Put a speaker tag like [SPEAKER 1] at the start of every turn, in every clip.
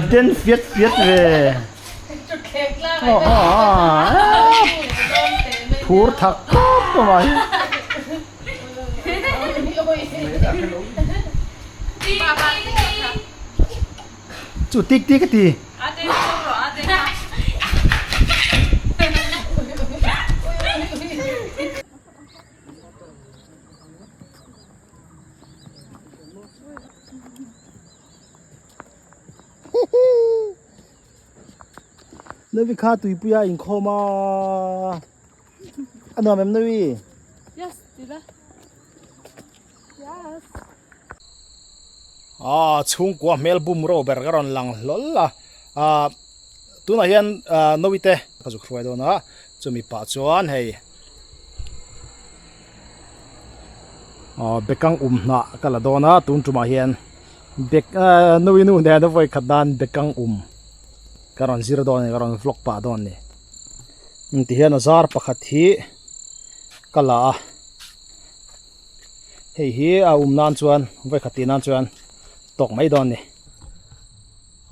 [SPEAKER 1] Den fiat fiat ve phur thak khawp mai. Chu tik tik a ti. Nawi kha tuipuia inkhawm a a nuam em Nawi?
[SPEAKER 2] Yes tila Yes
[SPEAKER 1] Ah chhungkua hmel bum ro ber ka rawn lang hlawl a ah tunah hian ah Nawi te ka zuk hruai dawn a chumi pah chuan hei aw bekang um hnah ka la dawn a tun tumah hian bek ah nawi nu nen a vawi khat nan bekang um ka rawn zir dawn a ni ka rawn vlog pah dawn a ni ti hian a zar pakhat hi ka la a hei hi a um nan chuan vawi khat tih nan chuan tawk mai dawn a ni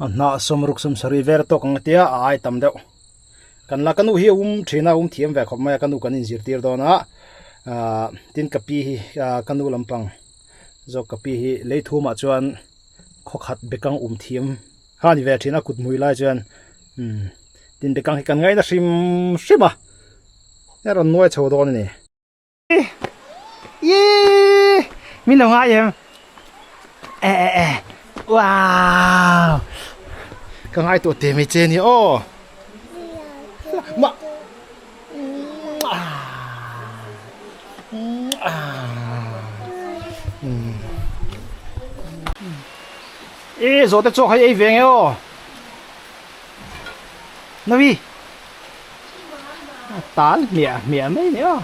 [SPEAKER 1] a hnah sawmruk sawmsarih vel tawk ang a tia a ai tam deuh. Kan la ka nu hi a um thin a um thiam ve khawp mai a ka nu kan inzirtir dawn a ahh tin ka pi hi ahh ka nu lampang zawk ka pi hi lei thumah chuan khawkhat bekang um thiam kha a ni ve thin a kut hmui lai chuan umm tin bekang hi kan ngaina hrim hrim a a rawn nuai chho dawn a ni. Yee min lo ngai em e e e wow ka ngai tawh te mai che ni aw ma e zawh te chaw kha i ei ve nge aw Nawi A tal hmiah hmiah mai ni aw.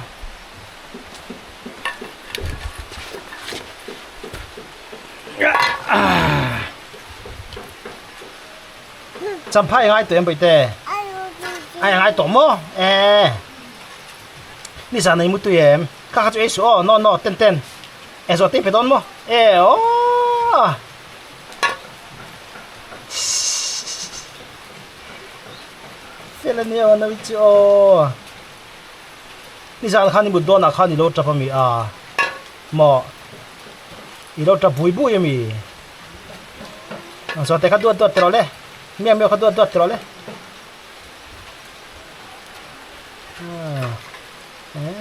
[SPEAKER 1] Champhai ngai tawh em bawihte? Ai ngai tawh maw? E. Ni zan ei mutui em? Kha kha chu ei suh aw, no no ten ten. E zawh te pe dawn maw? E aw. Fel a nia nawi chu aw nizan khan i mut dawnah khan i lo tap ami a maw i lo tap bui bui ami zawhte kha duat duat tawh le miah miah kha duat duat tawh le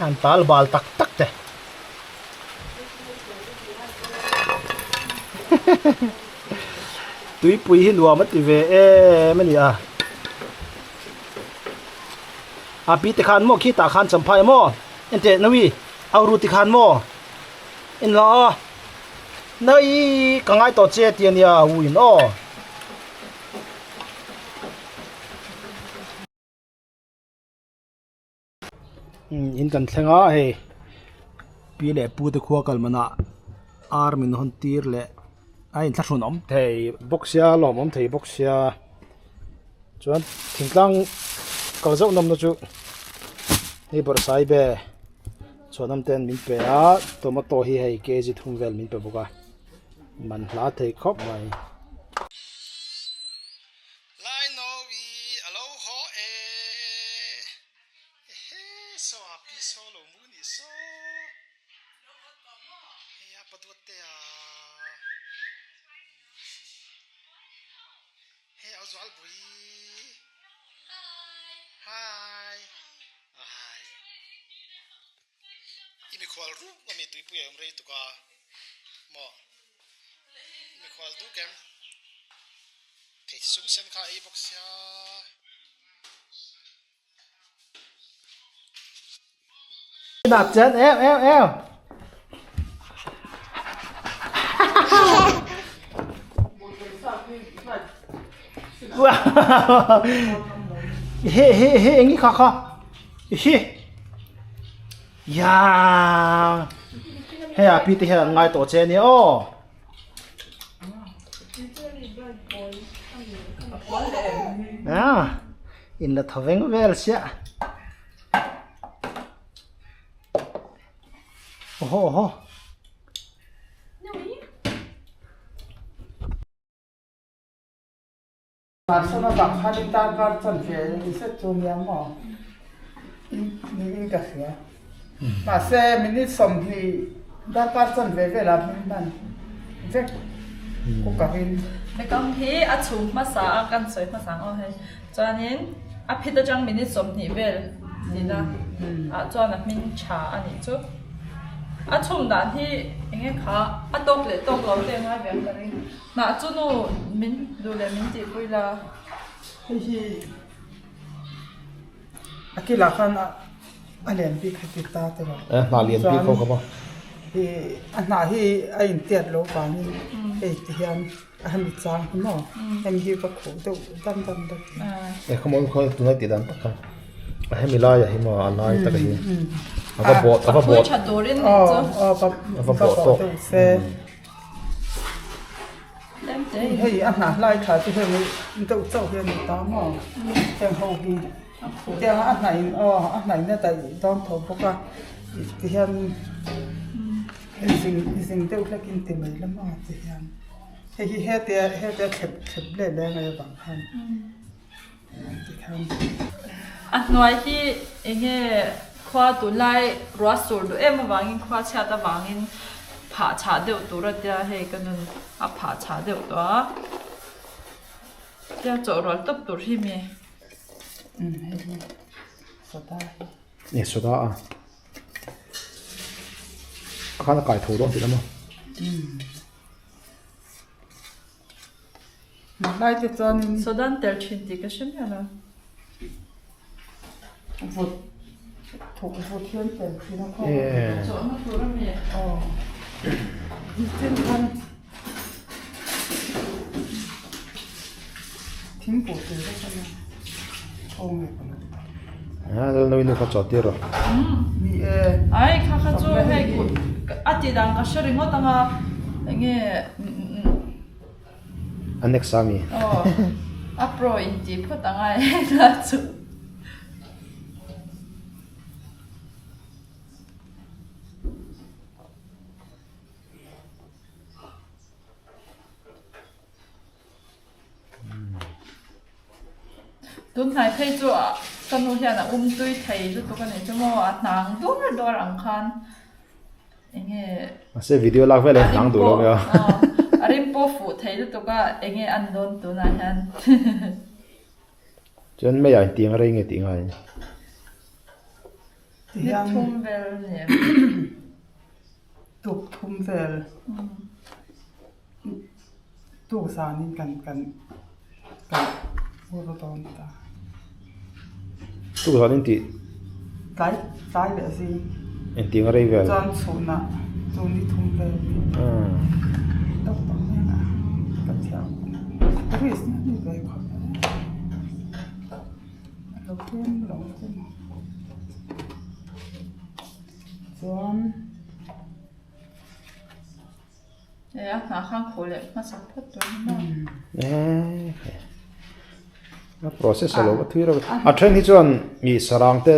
[SPEAKER 1] han tal bal tak tak te. Tuipui hi nuam a ti ve em a ni a. A pi te khan maw khitah khan champhai maw enteh nawi au ru ti khan maw en la a nawi ka ngai tawh che ti a nia u in aw. In kan thleng a hei pi leh pu te khua kal manah ar min hawn tir leh a inthlahrun awm thei bawk sia lawm awm thei bawk sia chuan thingtlang kal zauh nawmna chu hei bawrhsaibe chhuanawm ten min pe a tomato hi hei kg thum vel min pe bawk a man hla thei khawp mai. Lai Nawi a lo haw e. Ehe saw a pi saw lo mu ni saw. Hei a pa duat te a. Hei a zual bui. Hi. Hi. I mi Mikhual ruk ami tuipui a awm rei tuk a maw mikhual duh kem thei sum sen kha a ei bawk sia. Nat chen eu eu eu. He he he engi kha kha. Hi. Ya. Hei a pi te hian an ngai tawh che ania aw. A in la tho veng vel sia. Oho oho.
[SPEAKER 2] Mahsana bak khan i tar kar chan ve ni zet chu nia maw niin ka hria. Mahse minute 20 darkar chan ve velah hming hman vek cooker in.
[SPEAKER 3] Bekang hi a chhum hmasa a kan sawi hmasa ang aw hei. Chuanin a phit atang minute 20 vel nila ah chuan a hming tha a nih chu. A chhum dan hi enge kha a tawk leh tawk lo te ngai ve ang ka ring. Hnah chu nu min duh leh min tihpui la.
[SPEAKER 2] Hei hi a kilah khan a lian bik kha ti ta te rawh.
[SPEAKER 1] E hnah lian bik ho kha maw.
[SPEAKER 2] Hi a hnah hi a intiat lo vangin hei ti hian a hemi chang hi maw hemi hi ka khuh deuh dam dam deuh.
[SPEAKER 1] E khaw maw khaw tunlai tih dan tak kha a hemi laiah hi maw a lai tak hi a va bawh a va bawh a va bawh tawk.
[SPEAKER 2] Hei a hnah hlai tha chu heng deuh chauh hi a ni ta maw heng ho hi tiang a hnah in aw a hnah in a daih dawn tho bawk a tihian zing zing deuh hlek in ti mai la maw tihian hei hi hetia hetia thlep thlep leh leh ngai avang khan tikhan.
[SPEAKER 3] A hnuai hi eng nge khua tunlai ruah sur duh em avangin khua chhiat avangin phah chhah deuh tur a tia hei ka nun a phah chhah deuh tawh a tia chawh rual tawp tur hi mi.
[SPEAKER 2] Umm hei hi soda hi.
[SPEAKER 1] E soda a khan a kai tho dawn tih lama.
[SPEAKER 2] Umm. Lai te chuanin.
[SPEAKER 3] Soda an tel thin tih ka hre miah lo.
[SPEAKER 2] Vut thawk vut hian tel thin a khaw.
[SPEAKER 3] Chawhna tur a mi.
[SPEAKER 2] Aw. Nichin khan thingpui tur vek a nia. Aw nge ka lo.
[SPEAKER 1] A lal noi nu kha chaw tir rawh.
[SPEAKER 2] Ni e.
[SPEAKER 3] Ai kha kha chu hei kut a ti dang ka hre ringawt anga enge
[SPEAKER 1] A next a mi.
[SPEAKER 3] Aw a pro in ti phawt anga hei la chu. Tunhnai phei chu ka nu hian a um tui thei lutuk a nih chu maw a hnang dur dur ang khan enge
[SPEAKER 1] Mahse video lak vel ah hnang duh lo mai a.
[SPEAKER 3] A rim pawh fuh thei lutuk a enge an dawn tunah hian.
[SPEAKER 1] Chuan mei ah intiang rei nge tih ngai.
[SPEAKER 3] Ni thum vel ni.
[SPEAKER 2] Tuk thum vel. Tuk zanin kan kan kan ur dawn ta.
[SPEAKER 1] Tuk zanin tih?
[SPEAKER 2] Tlai tlai leh zing.
[SPEAKER 1] Engtiang a rei vel?
[SPEAKER 2] Chuan chhunah chu ni thum vel. Tuk tak mai a ka thiam. Risk ni ve khawp mai. A lo tlem lo che maw. Chuan.
[SPEAKER 3] E a hnah khan khuh leh hmasa phawt tur ni maw?
[SPEAKER 1] A process a lo va thui reuh a. A then hi chuan mi sarang te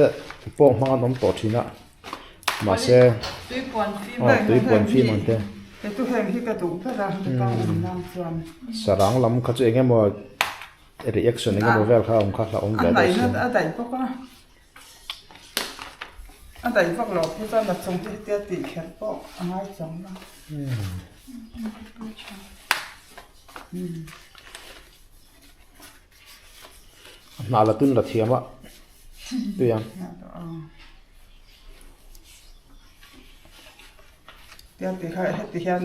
[SPEAKER 1] pawh hmang an awm tawh thin a. Mahse
[SPEAKER 3] Tuipuan fim
[SPEAKER 1] aw tuipuan fim ang te.
[SPEAKER 2] Hetu heng hi ka duh ber a mipa awm nan chuan.
[SPEAKER 1] Sarang lam kha chu eng emaw reaction eng emaw vel kha a awm kha hlauhawm ve deuh sin.
[SPEAKER 2] A hnaih a daih bawk a. A daih vak loh phei chuan a chung te hetia tih kher pawh a ngai chuang lo.
[SPEAKER 1] A hnah la tun la thiam a tui ang.
[SPEAKER 2] Tiang ti kha heti hian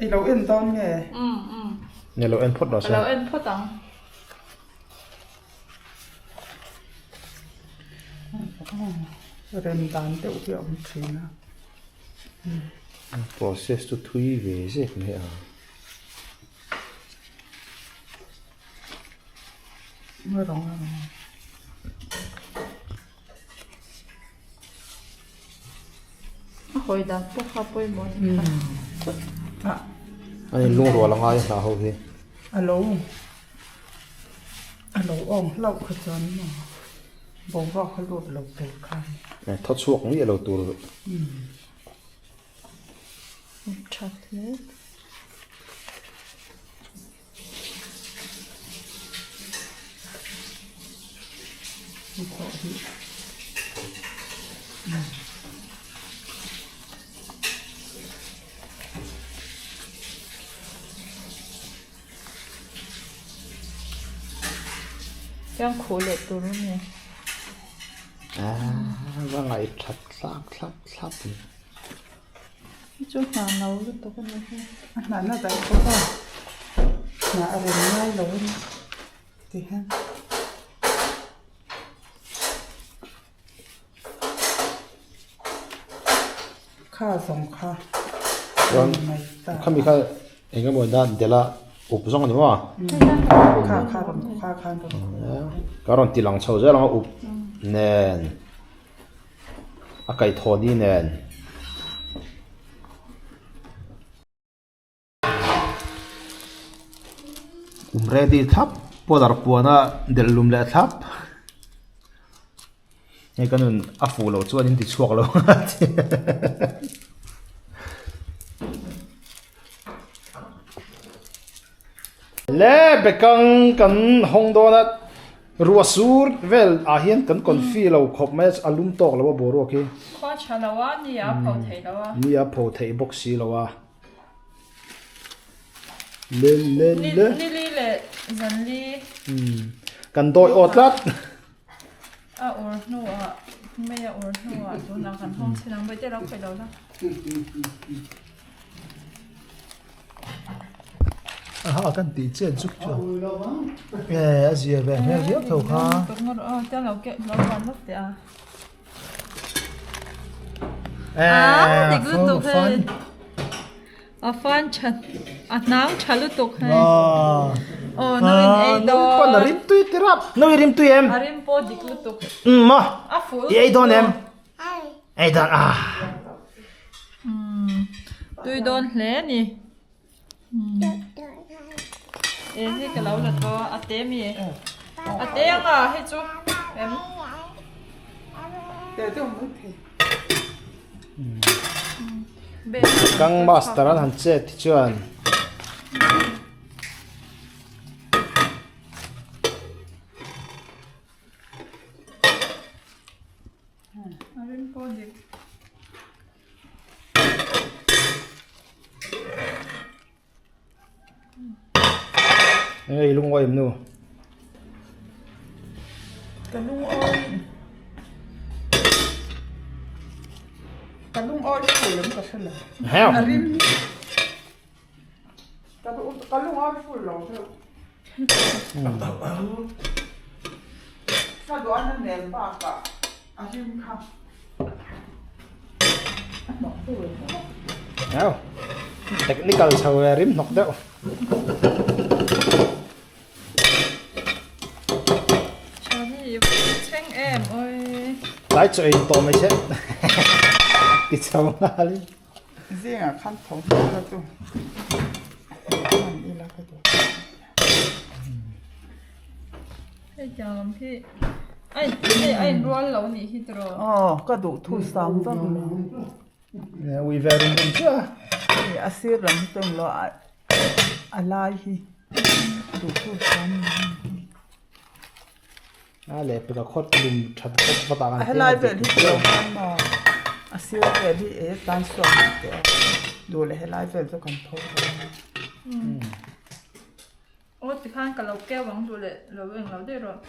[SPEAKER 2] i lo en dawn nge?
[SPEAKER 3] Umm umm.
[SPEAKER 1] Nge lo en phawt rawh se.
[SPEAKER 3] Ka lo en phawt ang.
[SPEAKER 2] Rem dan deuh hi a awm thin a.
[SPEAKER 1] Process chu thui ve zek mai a.
[SPEAKER 3] A hawi dan pawh kha pawimawh a ni kha.
[SPEAKER 1] A in lungrual a ngai a hna ho hi.
[SPEAKER 2] A lo a lo awng hlauh kha chuan maw boruak a lut lo tur kha.
[SPEAKER 1] Thaw chhuak miah lo tur.
[SPEAKER 3] Tha hle. Chuan khuh leh tur a ni.
[SPEAKER 1] Ah, va ngaih that thlak thlap thlap ni.
[SPEAKER 3] Chu hna no lutuk a ni hi.
[SPEAKER 2] A hna na daih bawk a, hna a rem ngai lo a ni ti hian. Kha zawng kha a ni mai ta.
[SPEAKER 1] Khami kha eng emaw dan delh a up zawng a ni maw?
[SPEAKER 2] Kha kha rawn kha khan rawn.
[SPEAKER 1] Ka rawn ti lang chho zel ang a up nen. A kaihthawh ni nen. Kum ready thlap powder puana delh lum leh thlap hei ka nun a fuh loh chuan in ti chhuak lo Le bekang kan hawng dawn a. Ruah sur vel ah hian kan confi lo khawp mai a, a lum tawk lo a boruak hi.
[SPEAKER 3] Khua tha lo a, ni a pho thei lo a.
[SPEAKER 1] Ni a pho theih bawk si lo a. Le le le.
[SPEAKER 3] Ni li leh zan li.
[SPEAKER 1] Kan dawi aw tlat.
[SPEAKER 3] A ur hnu ah, mei a ur hnu ah tunah kan hawng chin ang, vawi te lo khawih lo la.
[SPEAKER 1] Aha kan tih chian chuk chu e a zia ve hmel viau tho kha.
[SPEAKER 3] A dik lutuk hei a fan tha a hnang tha lutuk hei aw no in ei dawn
[SPEAKER 1] a rim tui tirap no i rim tui em
[SPEAKER 3] a rim pawh dik lutuk
[SPEAKER 1] ma
[SPEAKER 3] a fuh
[SPEAKER 1] i ei dawn em Ei dawn a.
[SPEAKER 3] Umm tui dawn hle a ni. E hei ka lo la tawh a te mi a te anga hei chu em.
[SPEAKER 1] Gang master an han chet hi chuan.
[SPEAKER 3] A rim pawh dik.
[SPEAKER 1] Enge i lungawi em nu?
[SPEAKER 2] Ka lungawi Ka lungawi full em ka hre lo. A rim Ka lungawi full lo deuh. Ka duhna nen bakah a hlim kha a hnawk deuh em bawk a.
[SPEAKER 1] Au technical chho ve rim hnawk deuh.
[SPEAKER 3] Tha hi i thleng em awi.
[SPEAKER 1] Tlai chaw in tawh mai che ti chho nghal in.
[SPEAKER 2] Zingah khan tho hmel a chu hman ila ka duh.
[SPEAKER 3] Hei tiang lam hi a in hei a in rual lo nih hi tiraw.
[SPEAKER 2] Aw ka duh thu sam vak lo.
[SPEAKER 1] Ui ve rum rum chiah a.
[SPEAKER 2] Hei a sir lam hi chu englo a lai hi duh thu sam lo.
[SPEAKER 1] A leh peka khawt lum that khawp vat ah kan
[SPEAKER 2] Helai vel hi chu lo khan maw a sir vel hi e tan suak ang teh a duh leh helai vel chu kan tho dawn a.
[SPEAKER 3] Aw tikhan ka lo keu ang duh leh lo eng lo daih rawh.